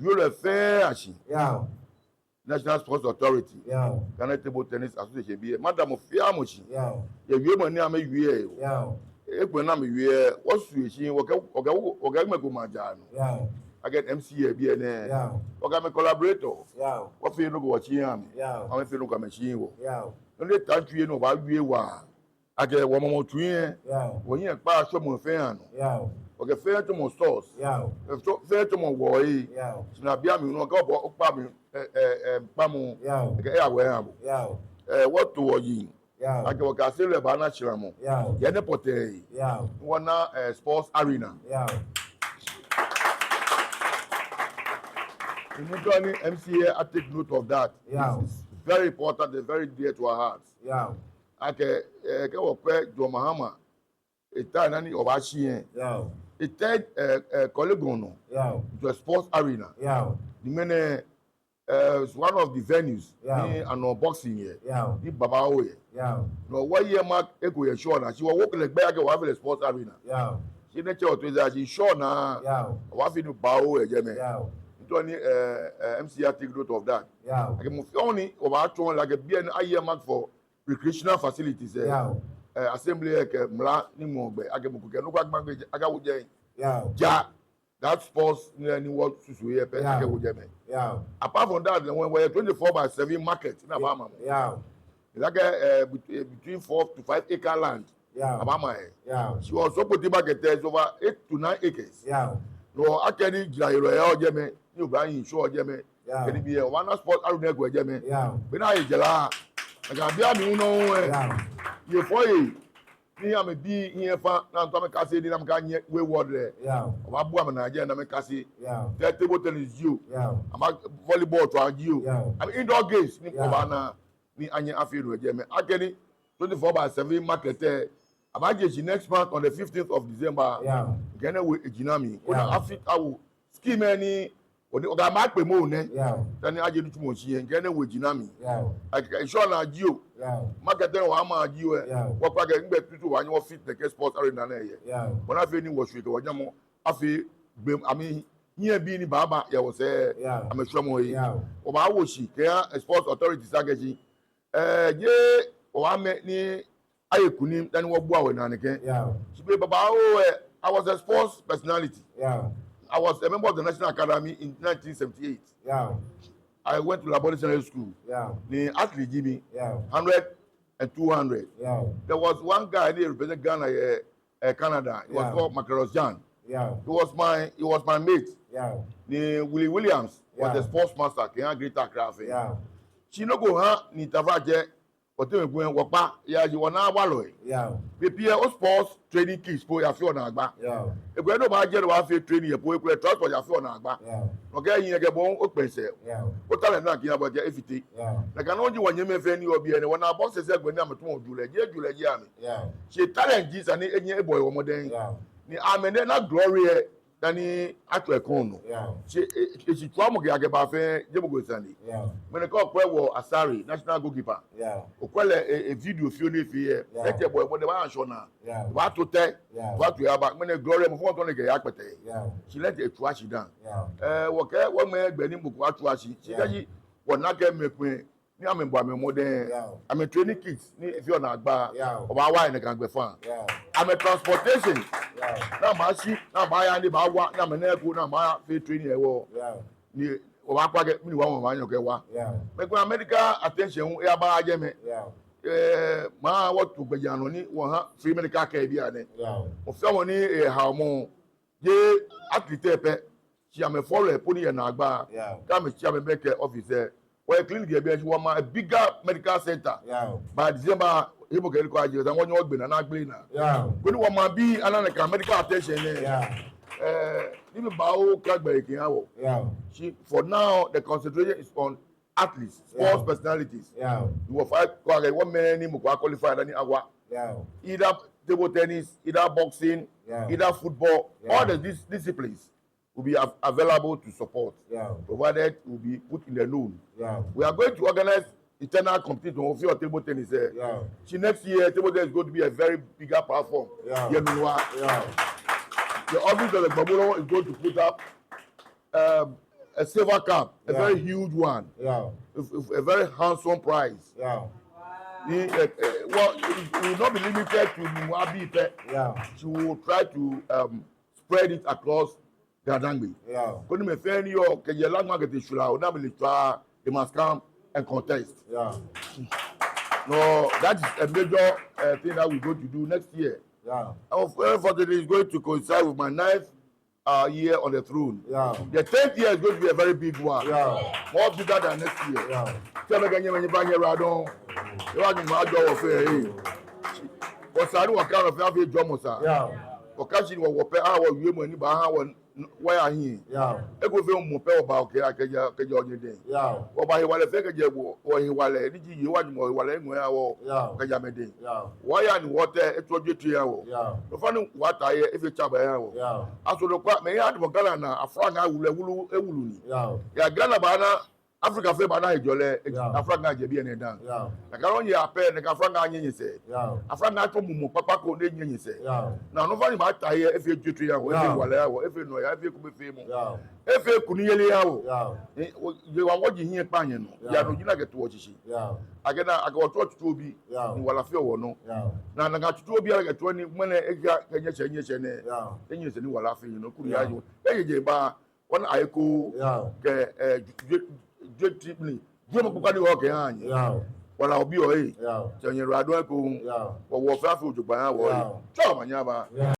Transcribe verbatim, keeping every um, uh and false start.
Yoo lɛ fɛɛ ashi. Yao. National Sports Authority. Yao. Ghana Table Tennis Association bii lɛ. Madam fɛɛ amɔ shi. Yao. Yɛ wiemɔ ni amɛwie lɛ. Yao. Egbɛ ni amɛwie lɛ, wɔsumɔɔ shi, wɔkɛ, wɔkɛ, wɔkɛ mɛi komɛi ajaa nɔ. Yao. Akɛ M C A bii lɛ nɛ. Yao. Wɔkɛ amɛ collaborate. Yao. Wɔfee nɔ ko wɔshi amɛ. Yao. Amɛfee nɔ ko amɛshi wɔ. Yao. Nɔ ni tantwie nɔ baawie waa. Akɛ wɔmamɔ tsu lɛ. Yao. Wɔhiɛ kpaa tsɔmɔ fɛɛ anɔ. Yao. Wɔkɛ fɛɛ tsɔmɔ stores. Yao. Fɛɛ tsɔmɔ wɔhe. Yao. Shi ni abi amɛ nɔ kɛ obɔ okpa mi, ɛ, ɛ, ɛ, kpamɔ. Yao. Kɛ eya wɔ eya bo. Yao. Ɛ, wɔto wɔyi. Yao. Akɛ wɔkɛ asɛɛ lɛ baana shramɔ. Yao. Yɛ nɛɛ pɔtɛɛ. Yao. Wɔna, ɛ, sports arena. Yao. Ni tɔ ni M C A a take note of that. Yao. It's very important and very dear to our hearts. Yao. Akɛ, ɛ, kɛ wɔkwɛ John Mahama, eta nɔ ni wɔbaashi lɛ. Yao. Eta, ɛ, ɛ, Korle Gonno. Yao. It's a sports arena. Yao. Ni mɛnɛ, ɛ, it's one of the venues. Yao. Ni anɔ boxing yɛ. Yao. Ni babaoo yɛ. Yao. No wɔye ma eko yɛ shɔ naa. Shi wɔwo kɛlɛ gbɛ akɛ wɔfee lɛ sports arena. Yao. Shi nɛɛ tsɛ wɔto eza shi shɔ naa. Yao. Wɔfee ni babaoo yɛ jɛmɛ. Yao. Ni tɔ ni, ɛ, ɛ, M C A take note of that. Yao. Akɛ mɔ fɛɛ mɔ ni wɔbaatsɔɔ lɛ akɛ biɛ ni aye ma for recreational facilities lɛ. Yao. Ɛ, assembly lɛ kɛ mla ni mɔ gbɛ, akɛ mɔ ko kɛ nɔ ko agba gbɛ, akɛ wo jɛ. Yao. Ja, that sports ni, ni wɔsusu yɛ pɛ, yao, akɛ wo jɛmɛ. Yao. Apart from that, when we twenty-four by seven market, ni abaama mɔ. Yao. It's like, ɛ, bet-, ɛ, between four to five acre land. Yao. Abaama yɛ. Yao. Shi wɔ Sokpoti market lɛ is over eight to nine acres. Yao. No, akɛ ni jira yɛlɛ yɛ jɛmɛ, ni obaa yi shɔ jɛmɛ. Yao. Kɛ nibii lɛ, wɔna sports arena ko yɛ jɛmɛ. Yao. Be ni aye jara, nakai bii amli nɔ lɛ. Yao. Yɛ fɔ yɛ, ni amɛbi yɛ fa, ni amɛto amɛkase, ni amɛkanyiɛ wɔ ward lɛ. Yao. Wɔbaabu amɛnaa jɛi ni amɛkase. Yao. Te table tennis jio. Yao. Amɛ volleyball tswaa jio. Yao. Amɛ indoor games, ni, yao, wɔbaana, ni anyɛ afee no yɛ jɛmɛ. Akɛ ni twenty-four by seven market lɛ, abaaje shi next month on the fifteenth of December. Yao. Kɛ nɛɛ wo ejina mli. Koni, yao, afee awo scheme lɛ ni, o ni, okɛ amɛ akpe mɔ nɛ. Yao. Dani aje nitsumɔ shishi lɛ, kɛ nɛɛ wo ejina mli. Yao. Akɛ, akɛ insurance jio. Yao. Market lɛ wɔma jio lɛ. Yao. Wɔkpa akɛ nɛgbɛ tutu wɔnyɛ wɔfit nɛkɛ sports arena nɛɛ yɛ. Yao. Bɔ ni afee ni wɔshwie kɛ wɔnyamɔ afee gbɛ, I mean, nyɛbii ni baaba yɛ wɔsɛɛ, yao, amɛshwɛmɔ he. Yao. Wɔbaawo shi kɛha sports authorities akɛ shi, ɛ, jeee wɔbaamɛ ni aye kunim dani wɔbua wɔnaa nɛkɛ. Yao. Shi be babaoo lɛ, I was a sports personality. Yao. I was a member of the National Academy in nineteen seventy-eight. Yao. I went to Labone Secondary School. Yao. Ni athlete ji mi. Yao. Hundred and two hundred. Yao. There was one guy ni represent Ghana yɛ, ɛ, Canada. He was, yao, called Mackerel John. Yao. He was my, he was my mate. Yao. Ni Willie Williams was, yao, the sports master kɛha Greater Accra fɛɛ. Yao. Shi nɔ ko ha ni tafratsɛ, wɔteŋ mɛi komɛi wɔkpa, ya ji wɔna walɔi. Yao. Bei pii lɛ o sports training kits po yafeɔ naagba. Yao. Ekolɛ ni obaajɛ ni obaafee training lɛ po, ekolɛ transport yafeɔ naagba. Yao. Okɛ yiŋ kɛ bo okpɛnsɛ. Yao. O talent naa kɛya bo kɛ efite. Yao. Nakai nɔŋŋ ji wɔnyɛmimɛi fɛɛ ni yɔɔ biɛ nɛɛ, wɔna boxers lɛ gbɛ ni amɛtumɔ julɛ, jeee julɛ ji amɛ. Yao. Shi talent ji esa ni enyɛ ebɔ ehe mɔdɛŋ. Yao. Ni amɛ nɛɛ ana glory lɛ dani atswa ekɔŋ nɔ. Yao. Shi, e, e, eshitswamɔ kɛya kɛba fɛɛ, jeee mɔ ko sane. Yao. Mɛni kɛ okwɛ wɔ Asare, national goalkeeper. Yao. Okwɛ lɛ, e, e video fioo ni efee lɛ. Yao. Etsɛ bɔ, bɔ ni ebaatsɔ naa. Yao. Ebaato tɛ. Yao. Ebaato yaba. Mɛni glory, mɔ fɛɛ mɔ tɔ̃ ni kɛ yakpɛtɛ. Yao. Shi lɛ etswa shi dã. Yao. Ɛ, wɔkɛ, wɔŋmɛɛ gbɛ ni mɔ ko atswa shi. Shi, yao, kɛji wɔna akɛ mɛi komɛi ni amɛbɔ amɛ mɔdɛŋ. Yao. Amɛ training kits ni efeɔ naagba. Yao. Wɔbaawa enɛ kã gbɛfaŋ. Yao. Amɛ transportation. Yao. Ni amɛshi, ni amɛya ni amɛbawa, ni amɛna eko, ni amɛfee training lɛ hewɔ. Yao. Ni wɔbaakpa akɛ, mɛni hewɔ wɔbaanyɛ wɔkɛwa. Yao. Mɛi komɛi medical attention hu, eyaba jɛmɛ. Yao. Ɛ, maha wɔto gbɛjianɔ ni wɔha free medical care bianɛ. Yao. Mɔ fɛɛ mɔ ni, ɛ, ehaomɔ, jeee athlete pɛ, shi amɛ football po ni yɛ naagba. Yao. Kɛ amɛshi amɛbɛŋkɛ office lɛ, wɔyɛ clinic yɛ biɛ, shi wɔma a bigger medical center. Yao. By December, hemɔkɛyeli ko aje, esa wɔnyɛ wɔgbe naa, ni agbele naa. Yao. Koni wɔmaŋbii ana nakai medical attention nɛɛ. Yao. Ɛ, nibii babaoo kã gbɛ kɛha wɔ. Yao. Shi for now, the concentration is on athletes, sports, yao, personalities. Yao. Ni wɔfai kɔ akɛ wɔmɛi ni mɔ ko a qualify dani awa. Yao. Either table tennis, either boxing, yao, either football, yao, all the dis-, disciplines will be av-, available to support, yao, provided will be put in the known. Yao. We are going to organize internal competition of your table tennis, eh. Yao. Shi next year, table tennis is going to be a very bigger platform. Yao. Yɛ Nungua. Yao. The office of the Gbɔbu Lɔŋɔ is going to put up, um, a silver cup, a Yeah. very huge one, Yeah. a, a, a very handsome prize. Yeah. He, uh, uh, well, it, it will not be limited to Numo Abi pɛ. Yeah. She will try to um, spread it across Ga-Dangme. Yeah. Koni mɛi fɛɛ ni yɔɔ kɛjɛ Laŋma kɛtee Shwilao, ni amɛle tswaa, they must come and contest. Yeah. No, that is a major uh, thing that we're going to do next year. Yeah. Unfortunately, it's going to coincide with my ninth uh, year on the throne. Yeah. The tenth year is going to be a very big one. Yeah. More bigger than next year. Yeah. Tell me, can you remember here, I don't. You are the major of it. Wɔsaa ni wɔka no fɛɛ afee jɔɔmɔ saa. Yeah. Wɔka shi ni wɔwɔ pɛ, a wɔwiemɔ ni baaha wɔ, wɔya hiɛ. Yeah. Eko fɛɛ mɔ pɛ wɔba okɛ akɛjɛ, akɛjɛ onyɛ dɛŋ. Yeah. Wɔba hewalɛ fɛɛ kɛjɛ wɔ, wɔhewalɛ, ni ji Yehowa Nyɔŋmɔ hewalɛ, eŋɔ eha wɔ. Yeah. Kɛjɛ amɛdɛŋ. Yeah. Wɔya ni wɔtɛ, etsɔ jwetri eha wɔ. Yeah. Ofainɛ wɔta yɛ, efee tsabaa eha wɔ. Yeah. Aso nɔ kwa, mɛi ya dubɔ Ghana naa, aflaŋaa wulu, wulu, ewulu ni. Yeah. Ya Ghana baana, Africa fɛɛ baana hejɔlɛ, Yeah. aflaŋaa jɛ biɛ nɛɛ dã. Yeah. Nakai nɔŋŋ yɛ apɛ, nakai aflaŋaa nyɛnyɛ sɛɛ. Yeah. Aflaŋaa tsɔ mumɔ kpakpa ko ni nyɛnyɛ sɛɛ. Yeah. Ni no ofainɛ mata yɛ, efee jwetri eha wɔ, efee Yeah. hewalɛ eha wɔ, efee nɔyaa, efee kumefeemɔ. Yeah. Efee kunimyeli eha wɔ. Yeah. Eh, wɔ, yɛ wa wɔji hiɛ kpa nyɛ nɔ. Yeah. Ya no ji nɔ kɛ to wɔ shishi. Yeah. Akɛ na, akɛ wɔtsɔ tsutsu obi. Yeah. Ni wala feɔ wɔnɔ. Yeah. Ni nakai tsutsu obi akɛ tsɔ ni, mɛni ekɛya, kɛ nyɛsɛɛ, nyɛsɛɛ nɛɛ. Yeah. Enyɛsɛɛ ni wala feɔ nyɛ nɔ. Kuru Yeah. ya jɔ. Ejeje ba, wɔna ayeko. Yeah. Kɛ, eh, jwe, jwe, jwetri mli. Jwetri mɔ kpakpa ni wɔkɛha nyɛ. Yeah. Wala obi o, eh. Yeah. Tsɛ nyɛ ra dɔn eko. Yeah. Wɔ, wɔ fɛɛ afee ojogbaŋŋ eha wɔ, eh. Yeah. Tsɔ omanye aba. Yeah.